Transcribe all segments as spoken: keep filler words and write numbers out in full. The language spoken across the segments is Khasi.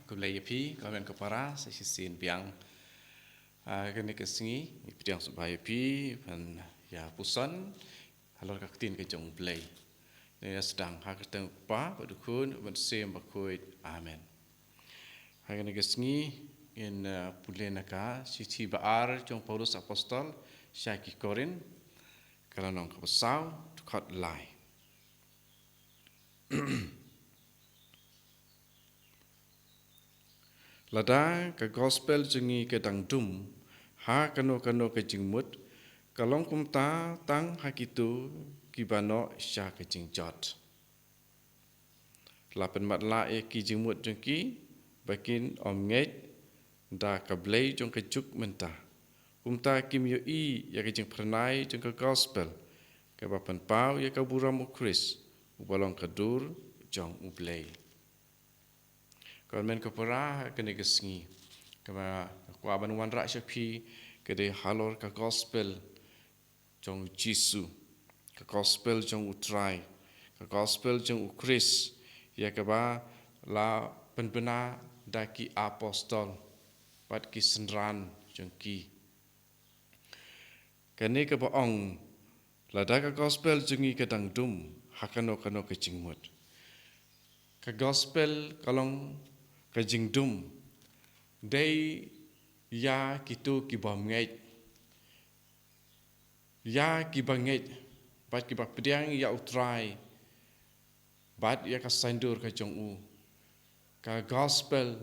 Khublei ïa phi, khublei ko para, sa shisien biang. Ah, kane ka sngi, ngi pdiang sngewbha ïa phi, ban ïa puson halor ka ktien ka jong U Blei. Ngi ïa sdang ha ka kyrteng U Kpa, bad U Khun, bad U Mynsiem Bakhuid. Amen. Ha kane ka sngi, ngin, ah, pule na ka shithi ba ar jong Paulus Apostol sha ki Korinth, ka lynnong kaba saw, dkhot lai. Lada ka gospel jong ngi ka dang dum ha kano kano ka jingmut, ka long kumta tang ha kito kiba noh sha ka jingjot. La pynmatlah ïa ki jingmut jong ki ba kin ym ngeit da ka blei jong ka juk mynta. Kumta kim ïohi ïa ka jingphyrnai jong ka gospel kaba pynpaw ïa ka burom U Khrist, uba long ka dur jong U Blei. Ko hynmen ko para, ha kane ka sngi, kaba nga kwah ban wanrah sha phi ka dei halor ka gospel jong U Jisu, ka gospel jong U Trai, ka gospel jong U Khrist, ïa kaba la pynbna da ki apostol bad ki synran jong ki. Kane kaba ong, lada ka gospel jong ngi ka dang dum ha kano kano ka jingmut. Ka gospel ka long ka jingdum dei ïa kito kiba ym ngeit, ïa kiba ngeit bad kiba pdiang ïa U Trai bad ïa ka saiñdur ka jong u. Ka gospel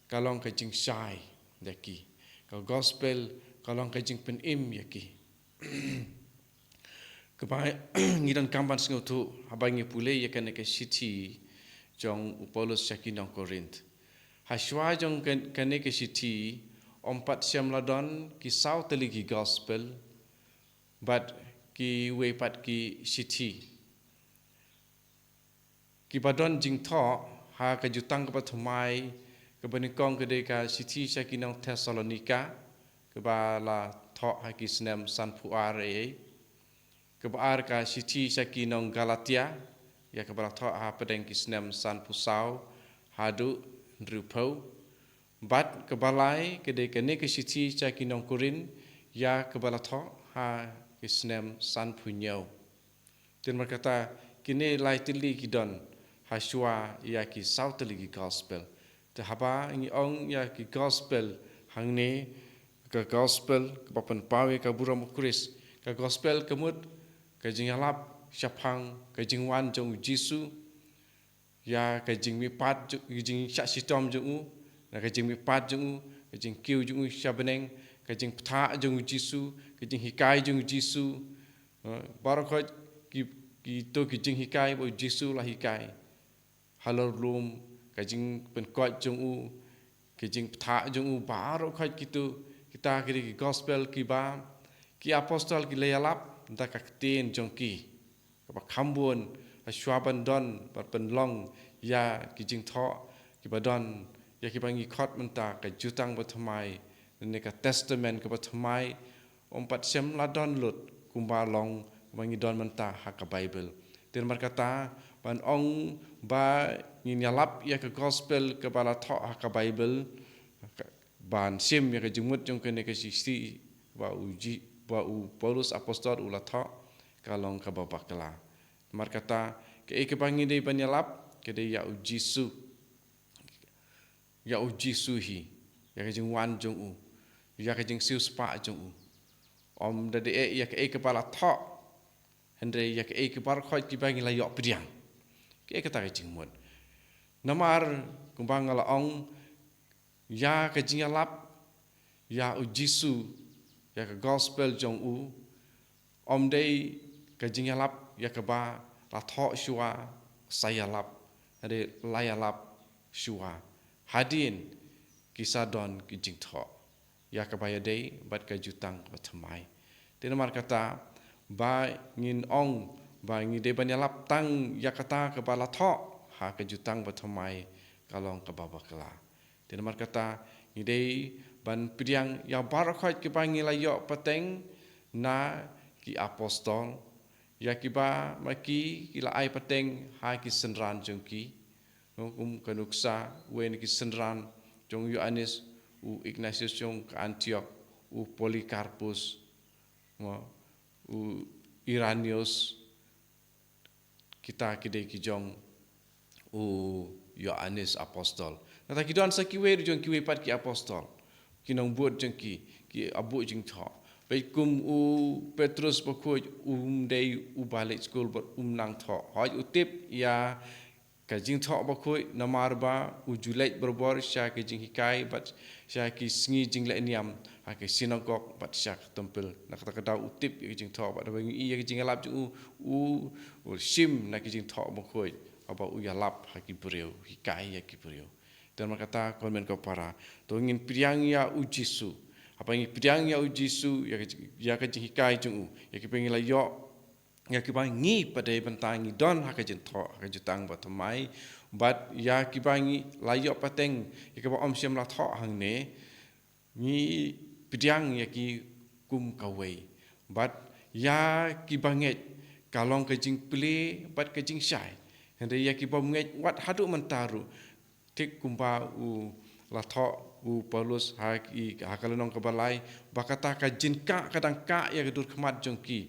ka long ka jingshai ïa ki. Ka gospel ka long ka jingpynim ïa ki. Kaba ngi donkam ban sngewthuh haba ngi pule ïa kane ka shithi jong u Paulus sha ki nong Korinth. Hashwa jong kan-, kane ka shithi, ym pat shym la don ki saw tylli ki gospel bad kiwei pat ki shithi kiba don jingthoh ha ka Jutang kaba Thymmai, kaba nyngkong ka dei ka shithi sha ki nong Thessalonika, kaba la thoh ha ki snem sanphew ar A.D. Kaba ar ka shithi sha ki nong Galatia, ïa kaba la thoh hapdeng ki snem sanphew saw haduh hynriewphew. Bad kaba lai ka dei kane ka shithi sha ki nong Korinth, ïa kaba la thoh ha ki snem sanphew hynñiew. Te namar kata, kine lai tylli ki don hashwa ïa ki saw tylli ki gospel. Te haba ngi ong ïa ki gospel hangne, ka gospel kaba pynpaw ïa ka burom u Khrist, ka gospel ka mut ka jingïalap shaphang ka jingwan jong u Jisu, ïa ka jingmihpat jong, ka jingshah shitom jong u, na ka jingmihpat jong u, ka jingkiew jong u sha bneng, ka jingbthah jong u Jisu, ka jinghikai jong u Jisu, eh, baroh khoit ki, kito ki jinghikai ba u Jisu u la hikai. Halor lum, ka jingpynkhiah jong u, ka jingbthah jong u, baroh khoit kito, kita ki dei ki gospel kiba ki apostol ki la ïalap da ka ktien jong ki kaba kham bun, hashwa ban don, ban pynlong ïa ki jingthoh kiba don, ïa kiba ngi khot mynta ka Jutang ba Thymmai, ne ka Testament kaba Thymmai, ym pat shym la don lut kumba long kumba ngi don mynta ha ka Baibl. Te namar kata, ban ong ba ngin ïalap ïa ka gospel kaba la thoh ha ka Baibl, ban shim ïa ka jingmut jong kane ka shithi ba u Ji-, ba u Paulus Apostol u la thoh, ka long kaba bakla. Namar kata, kaei kaba ngi dei ban ïalap, ka dei ïa u Jisu. Ïa u Jisu hi, ïa ka jingwan jong u, ïa ka jingsiewspah jong u. Ym da dei ïa kaei kaba la thoh, hynrei ïa kaei kaba baroh khoit kiba ngi la ïoh pdiang. Kaei kata ka jingmut. Namar kumba nga la ong, ïa ka jingïalap ïa u Jisu, ïa ka gospel jong u, ym dei ka jingïalap ïa kaba la thoh shuwa, sa ïalap, hynrei la ïalap shuwa. Hadien ki sa don ki jingthoh ïa kaba ïadei bad ka Jutang kaba Thymmai. Te namar kata, ba ngin ong ba ngi dei ban ïalap tang ïa kata kaba la thoh ha ka Jutang ba Thymmai, ka long kaba bakla. Te namar kata, ngi dei ban pdiang ïa baroh khoit kiba ngi la ïoh pateng na ki apostol, ïa kiba ma ki ki la ai pateng ha ki synran jong ki. Kum ka nuksa, uwei na ki synran jong u Ïoannis, u Ignatius jong ka Antioch, u Polycarpus, mo, u Irenaeus, kita ki dei ki jong u Ïoannis apostol. Nangta ki don sa kiwei jong kiwei pat ki apostol, ki nongbud jong ki, ki abuh jingthoh. Peit kum u Petrus bakhuid, um dei uba leit skul bad um nang thoh. Hooid u tip ïa ka jingthoh bakhuid, namar ba u ju leit barabor sha ka jinghikai bad sha ki sngi jinglehniam ha ka synagog bad sha ka templ. Na kata ka daw u tip ïa ka jingthoh, bad haba ngi ïohi ïa ka jingïalap jong u, u, u shim na ka jingthoh bakhuid, haba u ïalap ha ki briew, hikai ïa ki briew. Te namar kata, ko hynmen ko para, to ngin pdiang ïa u Jisu. Haba ngi pdiang ïa u Jisu, ïa ka, ïa ka jinghikai jong u, ïa kiba ngi la ïoh, ïa kiba ngi pat dei bynta ngi don ha ka jingthoh, ha ka jutang bathymmai, bad ïa kiba ngi la ïoh pateng, ïa kiba ym shym la thoh hangne, ngi pdiang ïa ki kum kawei. Bad ïa kiba ngeit, ka long ka jingplie bad ka jingshai. Hynrei ïa kiba ym ngeit, wat haduh mynta ruh, thik kumba u la thoh u Paulus ha ki, ha ka lynnong kaba lai, ba kata ka jingkah ka dang kah ïa ka dur khmat jong ki.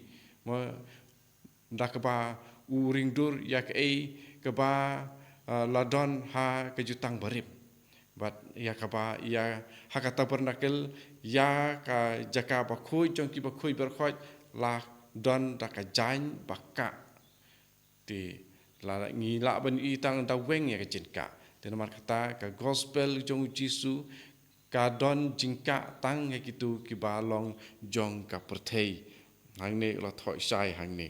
Mo, da kaba u ring dur ïa kaei kaba, ah, la don ha ka jutang barim. Bad ïa kaba, ïa ha ka tabernacle, ïa ka jaka bakhuid jong ki bakhuid baroh khoit, la don da ka jaiñ ba kah. Te la ngi lah ban ïohi tang da weng ïa ka jingkah. Te namar kata ka gospel jong u Jisu ka don jingkah tang ïa kito kiba long jong ka pyrthei. Hangne la thoh shai hangne.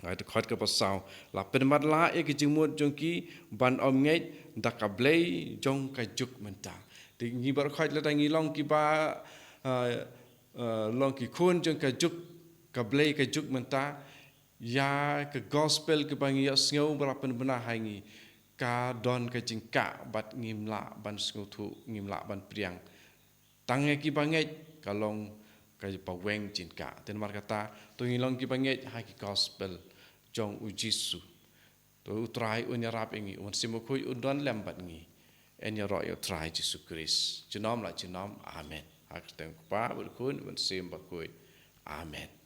Ngai te khot kaba saw. La pynmatlah ïa ka jingmut jong ki ban ym ngeit da ka blei jong ka juk mynta. Te ngi baroh khoit lada ngi long kiba, eh, eh, long ki khun jong ka juk, ka blei ka juk mynta, ïa ka gospel kaba ngi ïohsngew ba la pynbna ha ngi, ka don ka jingkah bad ngim lah ban sngewthuh, ngim lah ban pdiang. Tang ïa kiba ngeit ka long kaba weng jingkah. Te namar kata, to ngin long kiba ngeit ha ki gospel jong u Jisu. To u Trai un ïarap ïa ngi, u Mynsiem Bakhuid un don lem bad ngi. Yn ïaroh ïa u Trai Jisu Khrist junom la junom. Amen. Ha ka kyrteng u Kpa bad u Khun bad u Mynsiem Bakhuid. Amen.